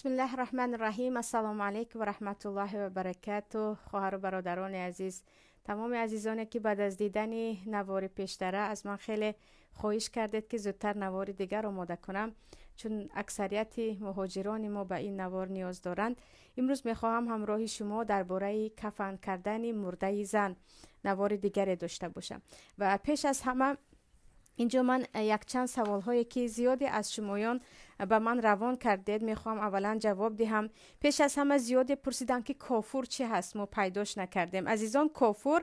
Бисмиллаҳи раҳмани раҳим. Ассалому алайкум ва раҳматуллоҳи ва баракату. Хоҳару бародарони азиз, тамоми азизоне, ки баъд аз дидани навори пештара аз ман хеле хоҳиш кардед, ки зудтар навори дигар омода кунам, чун аксарияти муҳоҷирони мо ба ин навор ниёз доранд. Имрӯз мехоҳам ҳамроҳи шумо дар бораи кафан кардани мурдаи зан навори дигаре дошта бошам. Ва пеш аз ҳама инҷо ман якчанд саволҳое, ки зиёде аз шумоён ба ман равон кардед, мехоҳам аввалан ҷавоб диҳам. Пеш аз ҳама зиёде пурсиданд, ки кофур чӣ ҳаст, мо пайдош накардем. Азизон, кофур,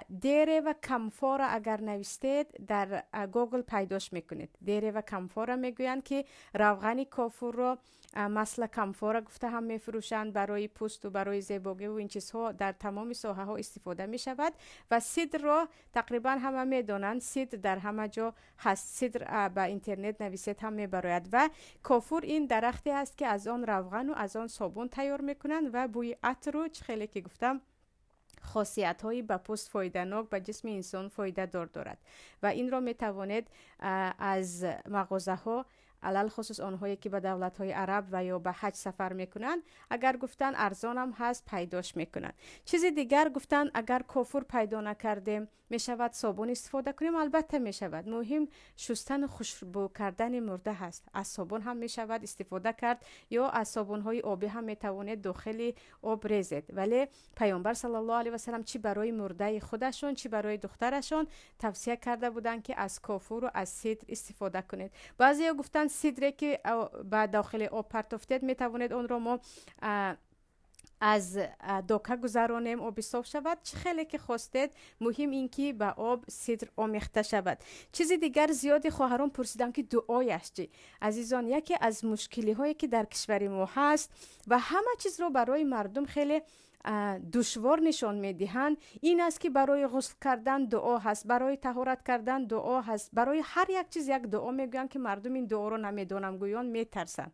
дерево камфора, агар навистед, дар Гугл пайдош мекунед. Дерево камфора мегӯянд, ки равғани кофурро масло камфора гуфта ҳам мефурӯшанд. Барои пӯсту барои зебогиву ин чизҳо дар тамоми соҳаҳо истифода мешавад. Ва сидрро тақрибан ҳама медонанд, сидр дар ҳама ҷо ҳаст. Сидр ба интернет нависед, ҳам мебарояд. Ва кофур ин дарахте аст, ки аз он равғану аз он собун тайёр мекунанд ва бӯи атру, чӣ хеле ки гуфтам, хосиятҳои ба пӯст фоиданок, ба ҷисми инсон фоидадор дорад. Ва инро метавонед аз мағозаҳо, алалхусус онҳое, ки ба давлатҳои араб ва ё ба ҳаҷ сафар мекунанд, агар гуфтан, арзонам ҳаст, пайдош мекунанд. Чизи дигар гуфтан, агар кофур пайдо накардем, мешавад собун истифода кунем? Албатта, мешавад. Муҳим шустану хушбӯ кардани мурда ҳаст. Аз собун ҳам мешавад истифода кард ё аз собунҳои обӣ ҳам метавонед дохили об резед. Вале Паёнбар саллаллоҳу алайҳи васалам чӣ барои мурдаи худашон, чӣ барои духтарашон тавсия карда буданд, ки аз кофуру аз сидр истифода кунед. Баъзеҳо гуфтанд, сидре ки ба дохили об партофтед, метавонед онро мо аз дока гузаронем, оби соф шавад? Чӣ хеле ки хостед, муҳим ин ки ба об сидр омехта шавад. Чизи дигар, зиёди хоҳарон пурсиданд, ки дуояш чӣ. Азизон, яке аз мушкилиҳое, ки дар кишвари мо ҳаст ва ҳама чизро барои мардум хеле душвор нишон медиҳанд, ин аст, ки барои ғусл кардан дуо ҳаст, барои таҳорат кардан дуо ҳаст, барои ҳар як чиз як дуо мегӯянд, ки мардум ин дуоро намедонам гӯён метарсанд.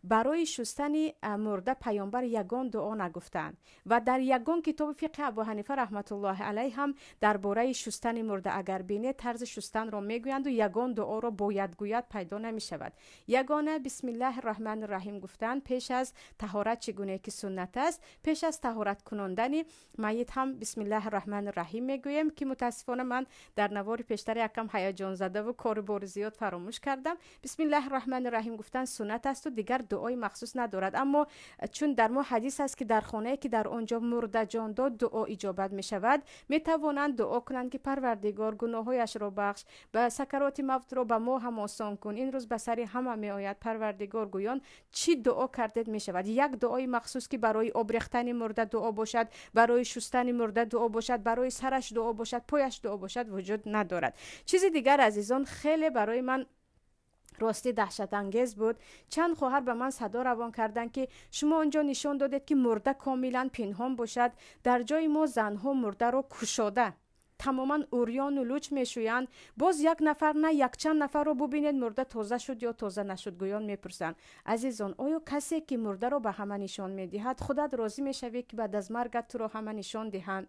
Барои шустани мурда Паёнбар ягон дуо нагуфтаанд ва дар ягон китоби фиқҳи Абу Ҳанифа раҳматуллоҳи алайҳ ҳам дар бораи шустани мурда агар бинед, тарзи шустанро мегӯянду ягон дуоро бояд гӯяд пайдо намешавад. Ягона бисмиллаҳи раҳмани раҳим гуфтан пеш аз таҳорат, чӣ гуне ки суннат аст, пеш аз таҳорат кунондани майит ҳам бисмиллаҳи раҳмани раҳим мегӯем, ки мутаассифона ман дар навори пештара якам ҳаяҷонзадаву кору бори зиёд фаромӯш кардам. Бисмиллаҳи раҳмани раҳим гуфтан суннат асту дигар дуои махсус надорад. Аммо чун дар мо ҳадис аст, ки дар хонае, ки дар он ҷо мурда ҷон дод, дуо иҷобат мешавад, метавонанд дуо кунанд, ки Парвардигор, гуноҳҳояшро бахш, ба сакароти мавтро ба мо ҳам осон кун, ин рӯз ба сари ҳама меояд, Парвардигор гӯён чӣ дуо кардед, мешавад. Як дуои махсус, ки барои обрехтани мурда дуо бошад, барои шустани мурда дуо бошад, барои сараш дуо бошад, пояш дуо бошад, вуҷуд надорад. Чизи дигар, азизон, хеле барои ман ростӣ даҳшатангез буд. Чанд хоҳар ба ман садо равон карданд, ки шумо он ҷо нишон додед, ки мурда комилан пинҳон бошад. Дар ҷои мо занҳо мурдаро кушода, тамоман урёну луч мешӯянд. Боз як нафар на, якчанд нафарро бубинед, мурда тоза шуд ё тоза нашуд гӯён мепурсанд. Азизон, оё касе, ки мурдаро ба ҳама нишон медиҳад, худат розӣ мешавӣ, ки баъд аз маргат туро ҳама нишон диҳанд?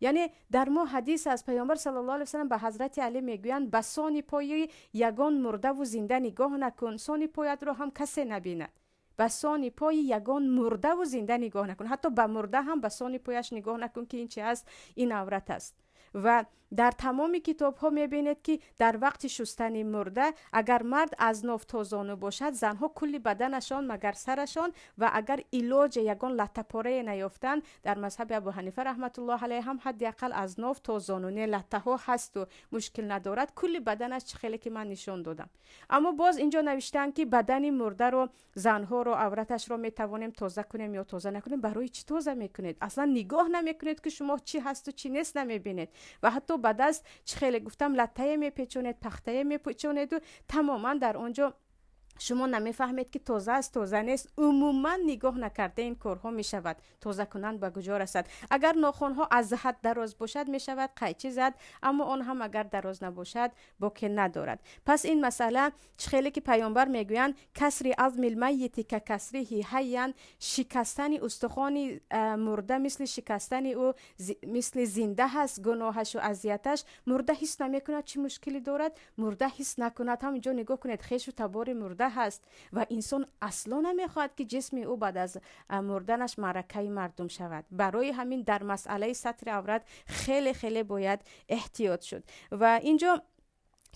Яъне дар мо ҳадис аз Паёнбар саллаллоҳу алайҳи васаллам ба ҳазрати Алӣ мегӯянд: ба сони пои ягон мурдаву зинда нигоҳ накун, сони поятро ҳам касе набинад. Ба сони пои ягон мурдаву зинда нигоҳ накун, ҳатто ба мурда ҳам ба сони пояш нигоҳ накун, ки ин чи аст, ин аврат аст. Ва дар тамоми китобҳо мебинед, ки дар вақти шустани мурда, агар мард аз ноф то зону бошад, занҳо кулли баданашон магар сарашон. Ва агар илоҷе ягон латтапорае наёфтанд, дар мазҳаби Абу Ҳанифа раҳматуллоҳ алайҳ ҳам ҳадди ақал аз ноф то зону, не, латтаҳо ҳасту мушкил надорад, кулли баданаш, чӣ хеле ки ман нишон додам. Аммо боз инҷо навиштаанд, ки бадани мурдаро, занҳоро авраташро метавонем тоза кунем ё тоза накунем. Барои чӣ тоза мекунед? Аслан нигоҳ намекунед, ки шумо чӣ ҳасту чӣ нест намебинед ва ҳатто ба даст, чӣ хеле гуфтам, латтае мепечонед, пахтае мепечонеду тамоман дар он ҷо шумо намефаҳмед, ки тоза аст, тоза нест. Умуман нигоҳ накарда ин корҳо мешавад. Тозакунанд ба куҷо расад? Агар нохунҳо аз ҳад дароз бошад, мешавад қайчи зад, аммо он ҳам агар дароз набошад, боке надорад. Пас ин масъала, чӣ хеле ки Паёнбар мегӯянд: كسر عظم الميت ككسره حيا, шикастани устухони мурда мисли шикастани ӯ мисли зинда ҳаст гуноҳашу азияташ. Мурда ҳис намекунад, чӣ мушкилӣ дорад? Мурда ҳис накунад ҳам, инҷо нигоҳ кунед, хешу табори мурда. мурда ҳаст ва инсон асло намехоҳад, ки ҷисми ӯ баъд аз мурданаш маъракаи мардум шавад. Барои ҳамин дар масъалаи сатри аврат хеле хеле бояд эҳтиёт шуд. Ва инҷо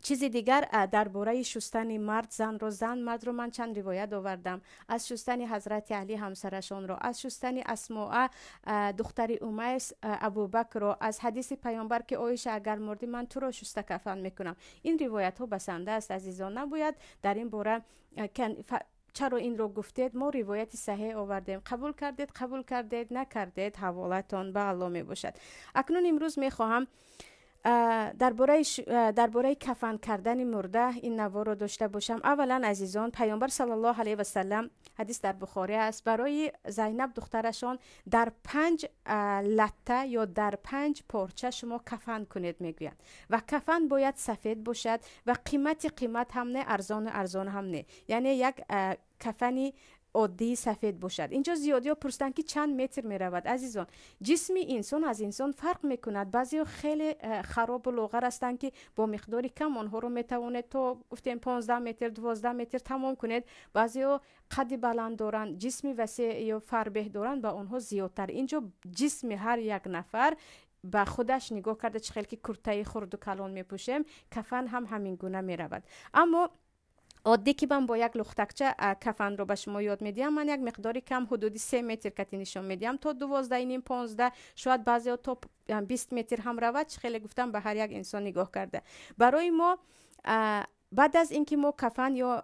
чизи дигар дар бораи шустани мард занро, зан мардро ман чанд ривоят овардам. Аз шустани ҳазрати Алӣ ҳамсарашонро, аз шустани Асмоа духтари Умайс Абубакрро, аз ҳадиси паёмбар, ки Оиша, агар мурдӣ, ман туро шуста кафан мекунам. Ин ривоятҳо басанда аст, азизон. Набояд дар ин бора чаро инро гуфтед. Мо ривояти саҳеҳ овардем, қабул кардед, қабул кардед, накардед, ҳаволатон ба Алло мебошад. Акнун имрӯз мехоҳам дар бораи кафан кардани мурда ин наворро дошта бошам. Аввалан, азизон, паёмбар саллаллоҳу алайҳи васалам, ҳадис дар Бухорӣ аст, барои Зайнаб духтарашон дар панҷ латта ё дар панҷ порча шумо кафан кунед мегӯянд. Ва кафан бояд сафед бошад ва қимати қимат ҳам не, арзону арзон ҳам не, яъне як кафани оддии сафед бошад. Инҷо зиёдиҳо пурсиданд, ки чанд метр меравад. Азизон, ҷисми инсон аз инсон фарқ мекунад. Баъзеҳо хеле харобу лоғар ҳастанд, ки бо миқдори кам онҳоро метавонед то гуфтем 15 метр, 12 метр тамом кунед. Баъзеҳо қадди баланд доранд, ҷисми васеъ ё фарбеҳ доранд, ба онҳо зиёдтар. Инҷо ҷисми ҳар як нафар ба худаш нигоҳ карда, чӣ хел ки куртаи хурду калон мепӯшем, кафан ҳам ҳамин гуна меравад. Аммо оддӣ ки ман бо як лухтакча кафанро ба шумо ёд медиҳам, ман як миқдори кам, ҳудуди 3 метр кати нишон медиҳам, то 12,5, 15, шояд баъзеҳо то 20 метр ҳам равад. Чӣ хеле гуфтам, ба ҳар як инсон нигоҳ карда. Барои мо баъд аз ин ки мо кафан ё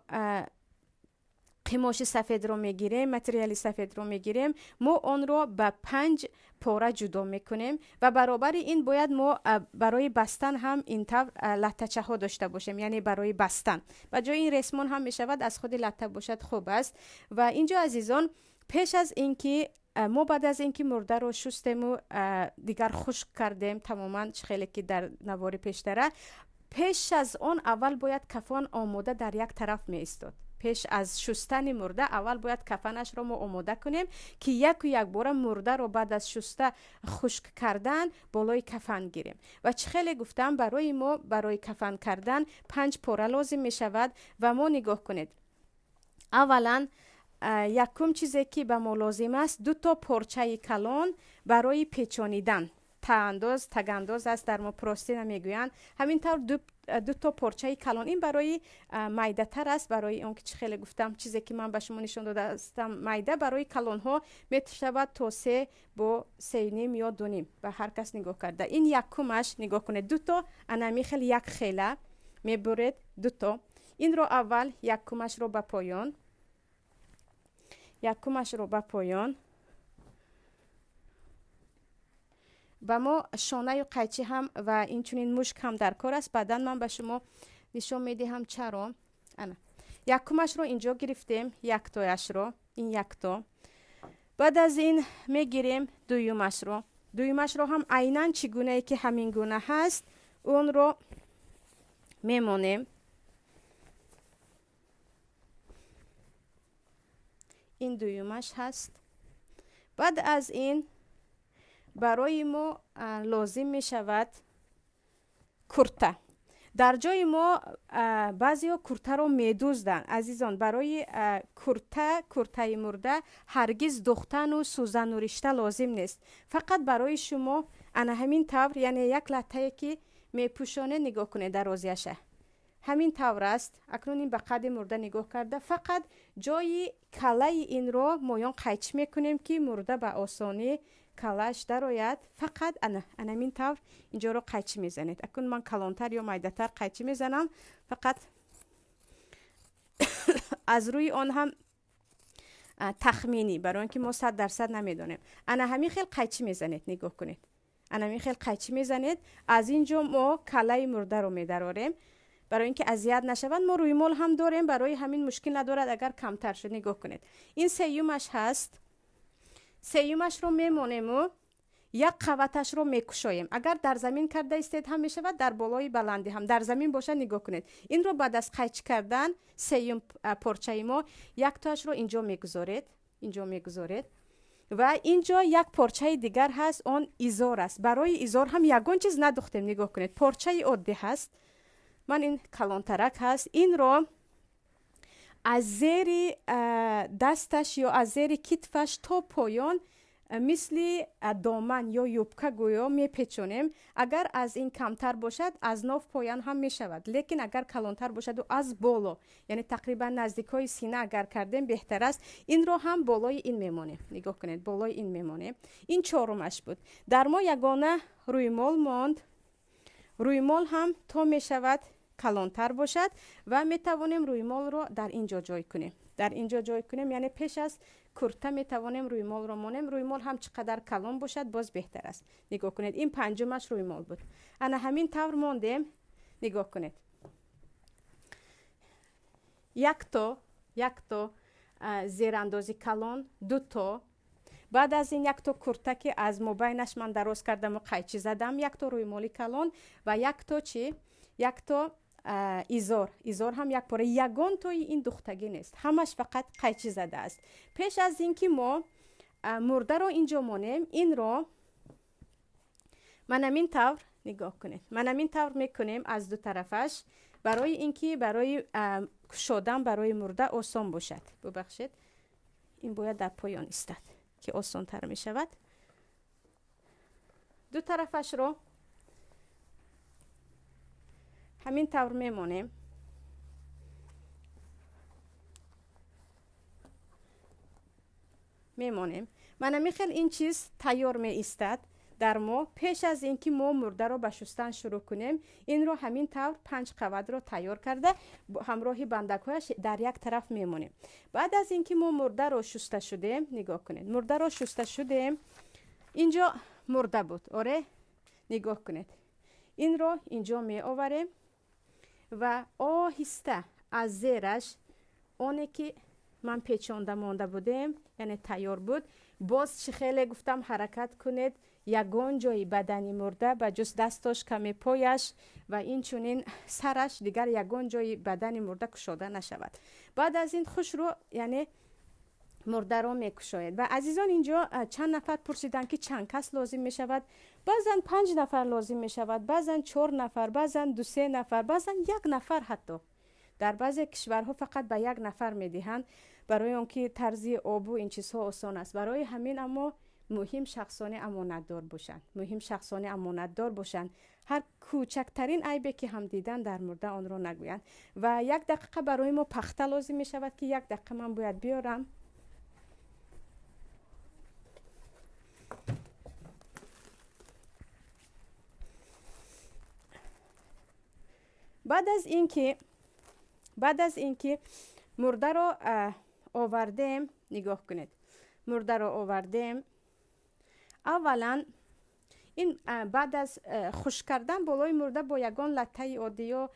қимоши сафедро мегирем, материали сафедро мегирем, мо онро ба панҷ пора ҷудо мекунем ва баробари ин бояд мо барои бастан ҳам ин тавр латтачаҳо дошта бошем, яъне барои бастан ба ҷои ин ресмон ҳам мешавад, аз худи латта бошад хуб аст. Ва инҷо, азизон, пеш аз ин ки мо баъд аз ин ки мурдаро шустему дигар хушк кардем тамоман, чӣ хеле ки дар навори пештара, пеш аз он аввал бояд кафон омода дар як тараф меистод. Пеш аз шустани мурда аввал бояд кафанашро мо омода кунем, ки яку якбора мурдаро баъд аз шуста хушк кардан болои кафан гирем. Ва чӣ хеле гуфтам, барои мо барои кафан кардан панҷ пора лозим мешавад. Ва мо, нигоҳ кунед, аввалан якум чизе ки ба мо лозим аст, дуто порчаи калон барои печонидан, таандоз, тагандоз аст, дар мо простыня мегӯянд. Ҳамин тавр дуто порчаи калон, ин барои майдатар аст, барои он ки чӣ хеле гуфтам, чизе ки ман ба шумо нишон додаастам майда, барои калонҳо метавад то се бо сеним ё дуним, ба ҳар кас нигоҳ карда. Ин якумаш, нигоҳ кунед, дуто анами хел як хела мебуред дуто. Инро аввал якумашро ба поён, якумашро ба поён. Ба мо шонаю қайчӣ ҳам ва инчунин мушк ҳам дар кор аст, баъдан ман ба шумо нишон медиҳам чаро. Ана якумашро инҷо гирифтем, яктояшро, ин якто. Баъд аз ин мегирем дуюмашро. Дуюмашро ҳам айнан чӣ гунае ки ҳамин гуна ҳаст, онро мемонем. Ин дуюмаш ҳаст. Баъд аз ин барои мо лозим мешавад курта. Дар ҷои мо баъзеҳо куртаро медузданд. Азизон, барои курта, куртаи мурда ҳаргиз духтану сӯзану ришта лозим нест. Фақат барои шумо ана ҳамин тавр, яъне як латтае ки мепӯшонед, нигоҳ кунед, дарозияша ҳамин тавр аст. Акнун ин ба қадди мурда нигоҳ карда, фақат ҷои калаи инро моён қайчӣ мекунем, ки мурда ба осонӣ калааш дарояд. Фақат ана анамин тавр инҷоро қайчӣ мезанед. Акнун ман калонтар ё майдатар қайчӣ мезанам, фақат аз рӯи он ҳам тахминӣ, барои он ки мо 100% намедонем. Ана ҳамин хел қайчӣ мезанед, нигоҳ кунед, ана ҳамин хел қайчӣ мезанед. Аз ин ҷо мо калаи мурдаро медарорем, барои ин ки азият нашавад. Мо рӯймол ҳам дорем, барои ҳамин мушкил надорад агар камтар шуд. Нигоҳ кунед, ин сеюмаш ҳаст. Сеюмашро мемонему як қаваташро мекушоем. Агар дар замин карда истед ҳам мешавад, дар болои баландӣ ҳам, дар замин бошад. Нигоҳ кунед, инро баъд аз қайчӣ кардан сеюм порчаи мо яктоашро инҷо мегузоред, инҷо мегузоред. Ва инҷо як порчаи дигар ҳаст, он изор аст. Барои изор ҳам ягон чиз надухтем. Нигоҳ кунед, порчаи оддӣ ҳаст, ман ин калонтарак ҳаст. Инро Аз зери дасташ ё аз зери китфаш то поён мисли доман ё юбка гӯё мепечонем. Агар аз ин камтар бошад, аз ноф поён ҳам мешавад, лекин агар калонтар бошаду аз боло, яъне тақрибан наздикҳои сина агар кардем, беҳтар аст. Инро ҳам болои ин мемонем. Нигоҳ кунед, болои ин мемонем. Ин чорумаш буд. Дар мо ягона рӯймол монд. Рӯймол ҳам то мешавад калонтар бошад ва метавонем рӯймолро дар ин ҷо ҷой кунем. Дар ин ҷо ҷой кунем, яъне пеш аз курта метавонем рӯймолро монем. Рӯймол ҳам чӣ қадар калон бошад, боз беҳтар аст. Нигоҳ кунед, ин панҷумаш рӯймол буд. Ана ҳамин тавр мондем. Нигоҳ кунед, якто зерандози калон, дуто. Баъд аз ин якто курта, ки аз мобайнаш ман дароз кардаму қайчи задам, якто рӯймоли калон ва якто чӣ, якто изор. Изор ҳам як пора. Ягон тои ин духтагӣ нест, ҳамаш фақат қайчи задааст. Пеш аз ин ки мо мурдаро инҷо монем, инро манамин тавр, нигоҳ кунед, манамин тавр мекунем аз ду тарафаш, барои ин ки барои кушодан барои мурда осон бошад. Бубахшед, ин бояд дар поён истад, ки осонтар мешавад. Ду тарафашро ҳамин тавр мемонем. Мемонем. Мана михел ин чиз тайёр меистад дар мо. Пеш аз ин ки мо мурдаро ба шустан шурӯъ кунем, инро ҳамин тавр панҷ қаватро тайёр карда, ҳамроҳи бандакҳояш дар як тараф мемонем. Баъд аз ин ки мо мурдаро шуста шудем, нигоҳ кунед, мурдаро шуста шудем, инҷо мурда буд, оре, нигоҳ кунед, инро инҷо меоварем ва оҳиста аз зераш оне ки ман печонда монда будем, яъне тайёр буд. Боз чӣ хеле гуфтам, ҳаракат кунед, ягон ҷои бадани мурда ба ҷуз дастош, каме пояш ва инчунин сараш, дигар ягон ҷои бадани мурда кушода нашавад. Баъд аз ин хушро, яъне мурдаро мекушоед. Ва азизон, инҷо чанд нафар пурсиданд, ки чанд кас лозим мешавад. Баъзан панҷ нафар лозим мешавад, баъзан чор нафар, баъзан дусе нафар, баъзан як нафар. Ҳатто дар баъзе кишварҳо фақат ба як нафар медиҳанд, барои он ки тарзи обу ин чизҳо осон аст. Барои ҳамин, аммо муҳим шахсони амонатдор бошанд, муҳим шахсони амонатдор бошанд. Ҳар кӯчактарин айбе ки ҳам дидан дар мурда, онро нагӯянд. Ва як дақиқа барои мо пахта лозим мешавад, ки як дақиқа ман бояд биёрам. Баъд аз ин ки мурдаро овардем, нигоҳ кунед, мурдаро овардем, аввалан ин баъд аз хушк кардан болои мурда бо ягон латтаи оддӣ ё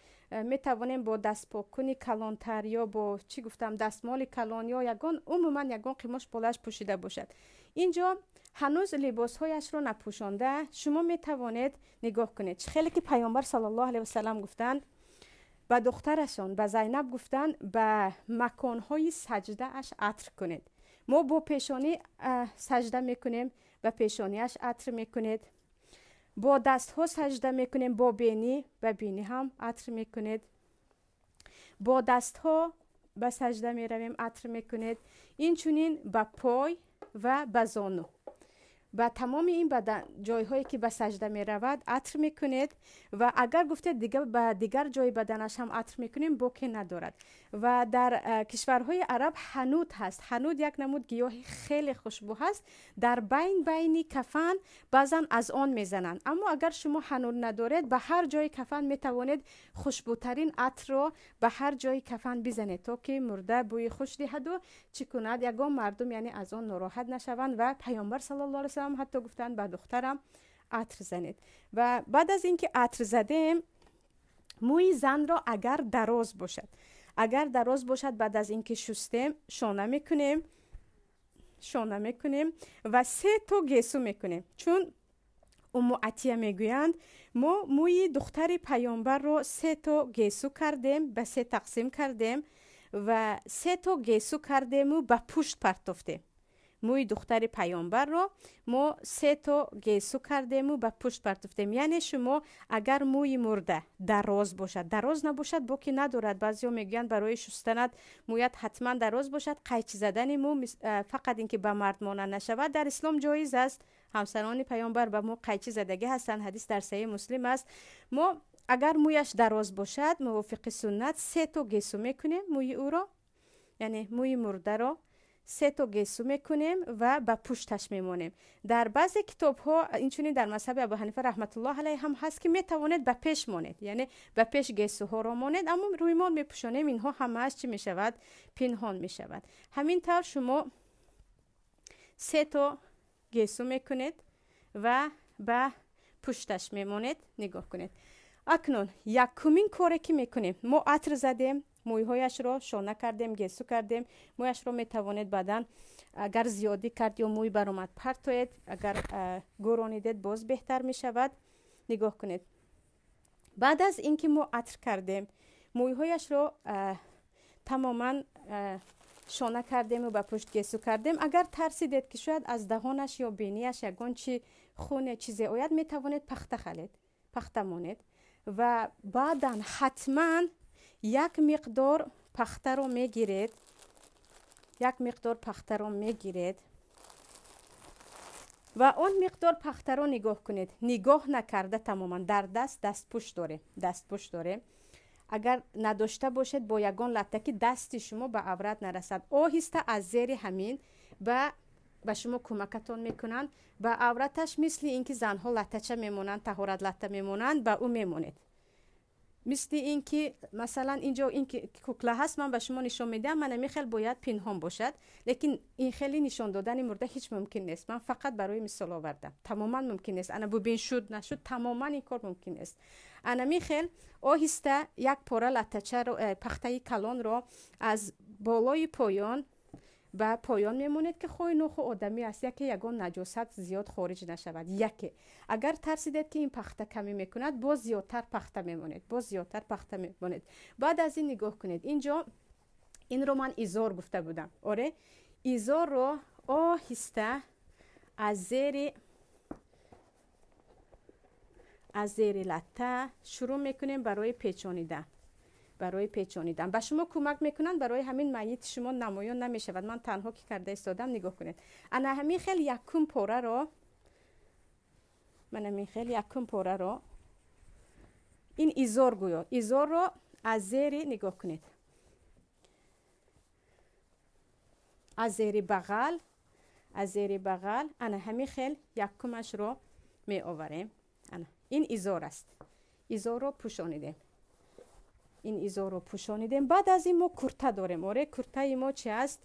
метавонем бо дастпоккуни калонтар ё бо чӣ гуфтам, дастмоли калон ё ягон, умуман ягон қимош болояш пӯшида бошад. Инҷо ҳанӯз либосҳояшро напӯшонда, шумо метавонед, нигоҳ кунед, чӣ хеле ки Паёмбар саллаллоҳу алайҳи васалам гуфтанд ба духтарашон, ба Зайнаб гуфтанд: ба маконҳои саҷдааш атр кунед. Мо бо пешонӣ саҷда мекунем, ба пешониаш атр мекунед. Бо дастҳо саҷда мекунем, бо бинӣ, ба бинӣ ҳам атр мекунед. Бо дастҳо ба саҷда меравем, атр мекунед. Инчунин ба пой ва ба зону, ба тамоми ин ҷойҳое ки ба саҷда меравад, атр мекунед. Ва агар гуфтед, ба дигар ҷои баданаш ҳам атр мекунем, боке надорад. Ва дар кишварҳои араб ҳанут ҳаст. Ҳанут як намуд гиёҳи хеле хушбӯ ҳаст. Дар байн байни кафан баъзан аз он мезананд. Аммо агар шумо ҳанут надоред, ба ҳар ҷои кафан метавонед хушбӯтарин атрро ба ҳар ҷои кафан бизанед, то ки мурда бӯи хуш диҳаду чӣ кунад, ягон мардум, яъне аз он нороҳат нашаванд. Ва Паёмбар саллаллоҳу алайҳи васалам ҳатто гуфтанд: ба духтарам атр занед. Ва баъд аз ин ки атр задем, мӯи занро агар дароз бошад, баъд аз ин ки шустем, шона мекунем, шона мекунем ва се то гесу мекунем. Чун Умму Атия мегӯянд: мо мӯи духтари паёмбарро се то гесу кардем, ба се тақсим кардем ва се то гесу кардему ба пушт партофтем. Мӯи духтари паёмбарро мо се то гесу кардему ба пушт партофтем. Яъне шумо агар мӯи мурда дароз бошад, дароз набошад, боки надорад. Баъзеҳо мегӯянд, барои шустанат мӯят ҳатман дароз бошад. Қайчи задани мӯ, фақат ин ки ба мард монанд нашавад, дар ислом ҷоиз аст. Ҳамсарони паёмбар ба мо қайчи задагӣ ҳастанд, ҳадис дар Саҳеҳи Муслим аст. Мо агар мӯяш дароз бошад, мувофиқи суннат се то гесу мекунем мӯи ӯро, яъне мӯи мурдаро се то гесу мекунем ва ба пушташ мемонем. Дар баъзе китобҳо, инчунин дар мазҳаби Абу Ҳанифа раҳматуллоҳ алайҳ ҳам ҳаст, ки метавонед ба пеш монед, яъне ба пеш гесуҳоро монед, аммо рӯймол мепӯшонем, инҳо ҳамааш чӣ мешавад? Пинҳон мешавад. Ҳамин тавр шумо се то гесу мекунед ва ба пушташ мемонед. Нигоҳ кунед, акнун якумин коре ки мекунем, мо атр задем, мӯйҳояшро шона кардем, гесу кардем. Мӯяшро метавонед баъдан, агар зиёдӣ кард ё мӯй баромад, партоед, агар гӯронидед, боз беҳтар мешавад. Нигоҳ кунед, баъд аз ин ки мо атр кардем, мӯйҳояшро тамоман шона кардему ба пушт гесу кардем, агар тарсидед, ки шояд аз даҳонаш ё бинияш ягон чи хуне чизе ояд, метавонед пахта халед, пахта монед ва баъдан ҳатман як миқдор пахтаро мегиред, як миқдор пахтаро мегиред ва он миқдор пахтаро, нигоҳ кунед, нигоҳ накарда тамоман дар даст дастпӯш дорем, дастпӯш дорем. Агар надошта бошед, бо ягон латта, ки дасти шумо ба аврат нарасад, оҳиста аз зери ҳамин ба шумо кӯмакатон мекунанд, ба авраташ, мисли ин ки занҳо латтача мемонанд, таҳорат латта мемонанд, ба ӯ мемонед. Мисли ин ки масалан инҷо ин кукла ҳаст, ман ба шумо нишон медиҳам, ман ҳамин хел бояд пинҳон бошад, лекин ин хеле нишон додани мурда ҳеҷ мумкин нест. Ман фақат барои мисол овардам, тамоман мумкин нест. Ана бубин, шуд, нашуд, тамоман ин кор мумкин нест. Анамин хел оҳиста як пора латтачаро, пахтаи калонро аз болои поён ба поён мемонед, ки хоҳи ноху одамӣ аст, яке ягон наҷосат зиёд хориҷ нашавад. Яке агар тарсидед, ки ин пахта камӣ мекунад, боз зиёдтар пахта мемонед, боз зиёдтар пахта мемонед. Баъд аз ин нигоҳ кунед, инҷо инро ман изор гуфта будам. Оре, изорро оҳиста аз зери латта шурӯъ мекунем барои печонидан. Барои печонидан ба шумо кӯмак мекунанд, барои ҳамин майити шумо намоён намешавад. Ман танҳо ки карда истодам, нигоҳ кунед, ана ҳамин хел якум пораро, ман ҳамин хел якум пораро, ин изор гӯё, изорро аз зери, нигоҳ кунед, аз зери бағал, аз зери бағал ана ҳамин хел якумашро меоварем. Ана ин изор аст, изорро пӯшонидем, ин изорро пӯшонидем. Баъд аз ин мо курта дорем. Оре, куртаи мо чи аст?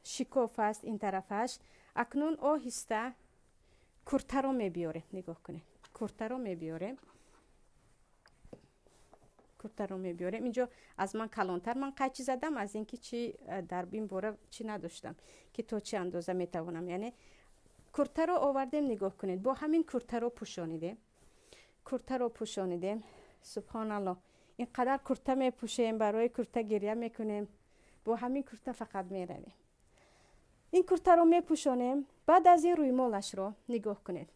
Шикоф аст ин тарафаш. Акнун оҳиста куртаро мебиёрем. Нигоҳ кунед, куртаро мебиёрем, куртаро мебиёрем. Инҷо аз ман калонтар ман қайчи задам, аз ин ки чи дар ин бора чӣ надоштам, ки то чӣ андоза метавонам. Яъне куртаро овардем, нигоҳ кунед, бо ҳамин куртаро пӯшонидем, куртаро пӯшонидем. Субҳоналлоҳ, ин қадар курта мепӯшем, барои курта гиря мекунем, бо ҳамин курта фақат меравем. Ин куртаро мепӯшонем. Баъд аз ин рӯймолашро нигоҳ кунед.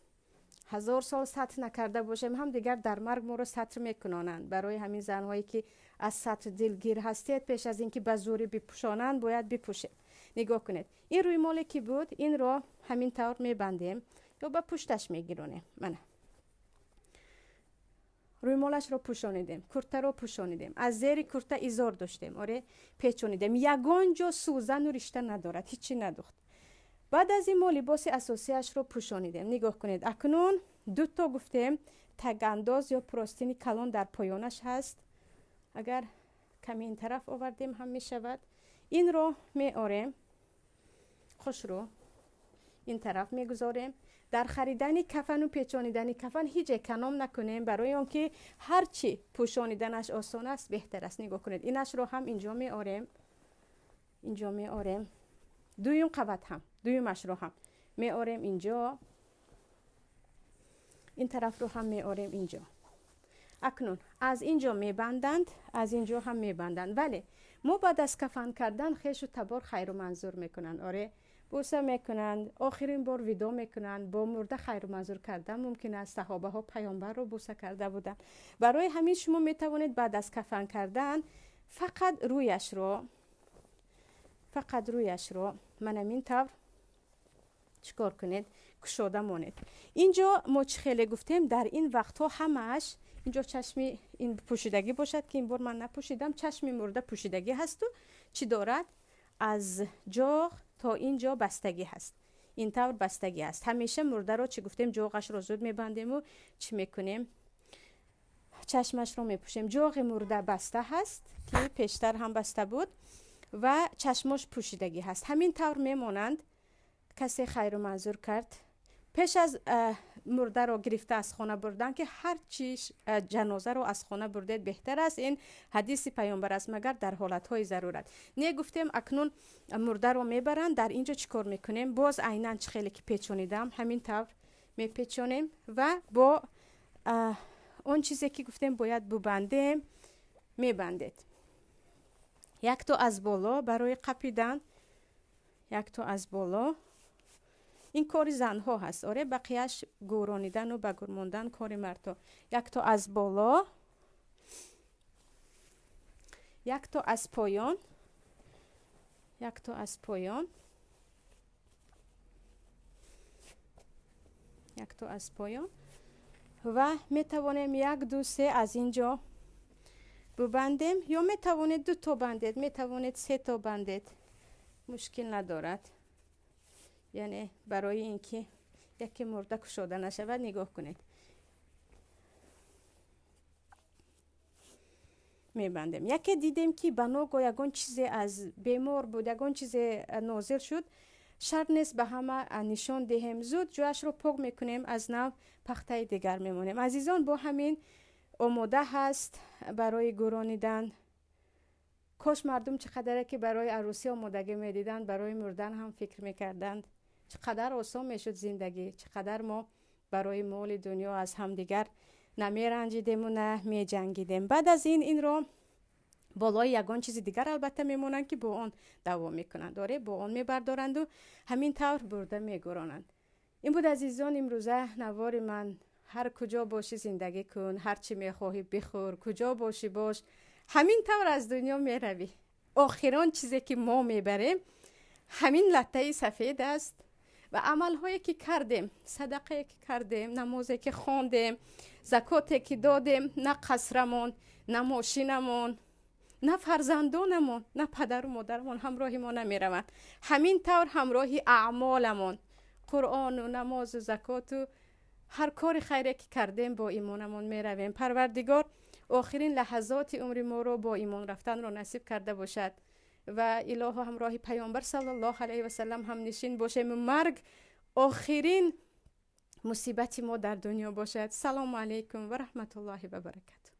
1000 сол сатр накарда бошем ҳам, дигар дар марг моро сатр мекунонанд. Барои ҳамин занҳое ки аз сатр дилгир ҳастед, пеш аз ин ки ба зӯрӣ бипӯшонанд, бояд бипӯшед. Нигоҳ кунед, ин рӯймоле ки буд, инро ҳамин тавр мебандем ё ба пушташ мегиронем. Мана рӯймолашро пӯшонидем, куртаро пӯшонидем, аз зери курта изор доштем, оре, печонидем. Ягон ҷо сӯзану ришта надорад, ҳичи надухт. Баъд аз ин мо либоси асосиашро пӯшонидем. Нигоҳ кунед, акнун дуто гуфтем тагандоз ё простыни калон дар поёнаш ҳаст. Агар ками ин тараф овардем ҳам мешавад. Инро меорем, хушрӯ ин тараф мегузорем. Дар харидани кафану печонидани кафан ҳеҷ эконом накунем, барои он ки ҳар чӣ пӯшониданаш осон аст, беҳтар аст. Нигоҳ кунед, инашро ҳам инҷо меорем, инҷо меорем. Дуюм қабат ҳам, дуюмашро ҳам меорем инҷо, ин тарафро ҳам меорем инҷо. Акнун аз инҷо мебанданд, аз инҷо ҳам мебанданд, вале Мо баъд аз кафан кардан хешу табор хайру манзур мекунанд. Оре, бӯса мекунанд, охирин бор видо мекунанд, бо мурда хайру манзур кардан мумкин аст. Саҳобаҳо паёмбарро бӯса карда буданд. Барои ҳамин шумо метавонед баъд аз кафан кардан фақат рӯяшро ман ҳамин тавр чикор кунед, кушода монед. Инҷо мо чӣ хеле гуфтем, дар ин вақтҳо ҳамааш инҷо чашми ин пӯшидагӣ бошад, ки ин бор ман напӯшидам, чашми мурда пӯшидагӣ ҳасту чӣ дорад? Аз ҷоғ то инҷо бастагӣ ҳаст. Ин тавр бастагӣ аст. Ҳамеша мурдаро чӣ гуфтем, ҷоғашро зуд мебандему чӣ мекунем? Чашмашро мепӯшем. Ҷоғи мурда баста ҳаст, ки пештар ҳам баста буд, ва чашмош пӯшидагӣ ҳаст. Ҳамин тавр мемонанд. Касе хайру манзур кард, пеш аз мурдаро гирифта аз хона бурдан, ки ҳар чи ҷанозаро аз хона бурдед беҳтар аст. Ин ҳадиси паёмбар аст, магар дар ҳолатҳои зарурат. Не гуфтем, акнун мурдаро мебаранд. Дар инҷо чӣ кор мекунем? Боз айнан чӣ хеле ки печонидам, ҳамин тавр мепечонем ва бо он чизе ки гуфтем бояд бубандем, мебандед. Якто аз боло барои қапидан, якто аз боло. Ин кори занҳо ҳаст. Оре, бақияш гӯронидану ба гур мондан кори мардҳо. Якто аз боло, якто аз поён, якто аз поён, якто аз поён ва метавонем 1, 2, 3 аз инҷо бубандем, ё метавонед 2 то бандед, метавонед 3 то бандед, мушкил надорад. Яъне барои ин ки яке мурда кушода нашавад, нигоҳ кунед. Мебандем. Яке дидем ки ба ногоҳ ягон чизе аз бемор буд, ягон чизе нозил шуд, шарт нест ба ҳама нишон диҳем. Зуд ҷояшро пок мекунем, аз нав пахтаи дигар мемонем. Азизон, бо ҳамин омода ҳаст барои гӯронидан. Кош мардум чӣ қадаре ки барои арӯсӣ омодагӣ медиданд, барои мурдан ҳам фикр мекарданд. Чӣ қадар осон мешуд зиндагӣ, чӣ қадар мо барои моли дунё аз ҳамдигар намеранҷидему на меҷангидем. Баъд аз ин инро болои ягон чизи дигар албатта мемонанд, ки бо он давом мекунанд. Оре, бо он мебардоранду ҳамин тавр бурда мегӯронанд. Ин буд, азизон, имрӯза навори ман. Ҳар куҷо бошӣ зиндагӣ кун, ҳар чӣ мехоҳӣ бихӯр, куҷо бошӣ бош, ҳамин тавр аз дунё меравӣ. Охирон чизе ки мо мебарем ҳамин латтаи сафед аст ва амалҳое ки кардем, садақае ки кардем, намозе ки хондем, закоте ки додем, на қасрамон, на мошинамон, на фарзандонамон, на падару модарамон ҳамроҳи мо намераванд. Ҳамин тавр ҳамроҳи аъмоламон, қуръону намозу закоту ҳар кори хайре ки кардем бо имонамон меравем. Парвардигор охирин лаҳазоти умри моро бо имон рафтанро насиб карда бошад ва илоҳо ҳамроҳи паёмбар саллаллоҳу алайҳи васаллам ҳамнишин бошем. Марг охирин мусибати мо дар дунё бошад. Салому алайкум ва раҳматуллоҳи ва баракатуҳ.